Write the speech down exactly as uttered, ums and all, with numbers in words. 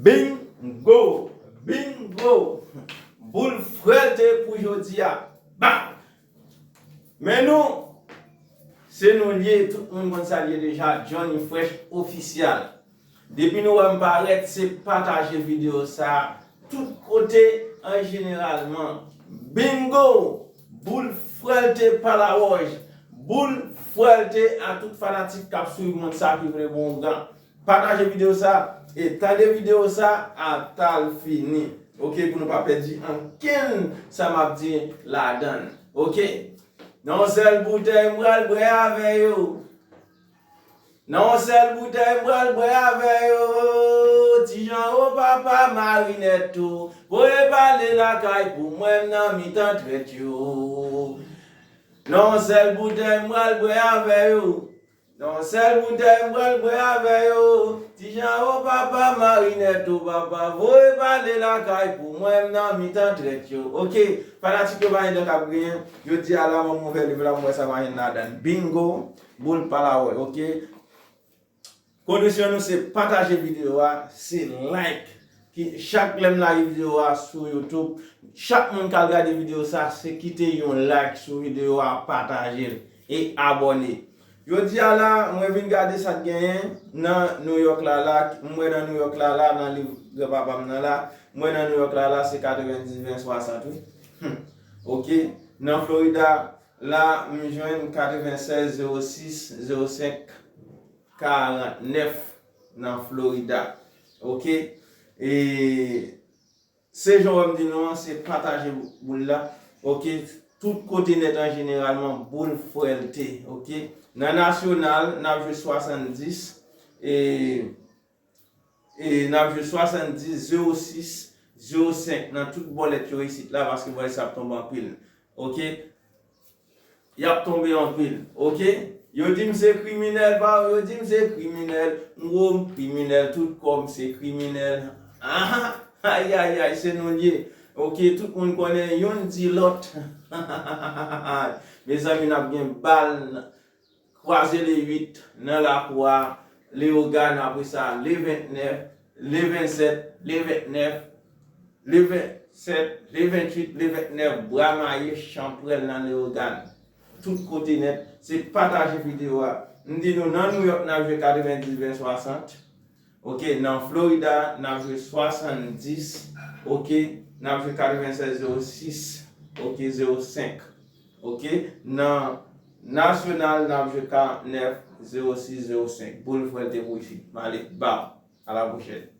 Bingo! Bingo! Boul frèlte pou jodi a. Bam! Men nou, se nou l ye, tout moun konn sa l ye deja, Johnny Fresh Official. Depi nou wè m parèt, se pataje videyo sa a tout kote an jeneralman. Bingo! Boul frèlte pa lawòj. Boul frèlte a tout fanatik k ap swiv mwen sa ki vle bon ougan. Pataje videyo sa e tande videyo sa ata l fini. Oke, pou nou pa pèdi ankenn sa m ap di ladan l. Oke. Nan yon sèl boutèy m pral bwè avè yo. Nan yon sèl boutèy m pral bwè avè yo. Ti Jan o papa Marinèto, voye pale lakay pou mwen m nan mitan trèt yo. Nan yon sèl boutèy m pral bwè avè yo. Nan yon sèl boutèy m pral bwè avè yo. Ti Jan o papa Marinèto papa, voye pale lakay pou mwen m nan mitan trèt yo. Oke, fanatik yo pa gen dòt ap griyen. Jodi a la mwen m ouvè liv la m wè sa m a jwenn ladan l. Bingo, boul pa lawòj, oke? Kondisyon nou se pataje videyo a, se like. Ki chak lè m lage videyo a sou YouTube, chak moun k al gade videyo sa, se kite yon like sou videyo a, pataje l e abòne. Jodi a la, mwen vin gade sa k genyen nan New York la la, m wè nan New York la la, nan liv granpapa m nan la, m wè nan New York la la, se katrevenndis ven swasant wi. Hmm. Oke, nan Florida la, m jwenn katrevennsèz zewo sis zewo senk karantnèf nan Florida. Oke? E se jan w wè m di nou an, se pataje boul la. Oke? Tout kote nèt an jeneralman, boul frèlte. Oke? Nan nasyonal, n ap jwe swasanndis. E, e n ap jwe swasanndis, zewo sis, zewo senk nan tout bòlèt yo isit la, paske bòlèt sa ap tonbe anpil. Oke? Y ap tonbe anpil. Oke? Yo di m se kriminèl, pa yo di m se kriminèl. M gwo, m kriminèl, tout kò m se kriminèl. Aha! Ayayay, se nou l ye. Oke, tout moun konnen youn di lòt. Mezanmi, n ap gen bal, kwaze le uit nan lakou a, Leyogàn, apre sa, le vennèf, le vennsèt, le vennèf, le vennsèt, le venntuit, le vennèf, bra maye, chanprèl nan Leyogàn. Tout kote nèt, se pataje videyo a. M di nou, nan New York, n ap jwe katrevenndis ven swasant. Oke, nan Florida, n ap jwe swasanndis. Oke, n ap jwe katrevennsèz zewo sis. Oke, zewo senk. Oke, nan nasyonal, n ap jwe karantnèf zewo sis zewo senk. Boul frèlte pou isit. M ale, bam. A la pwochèn.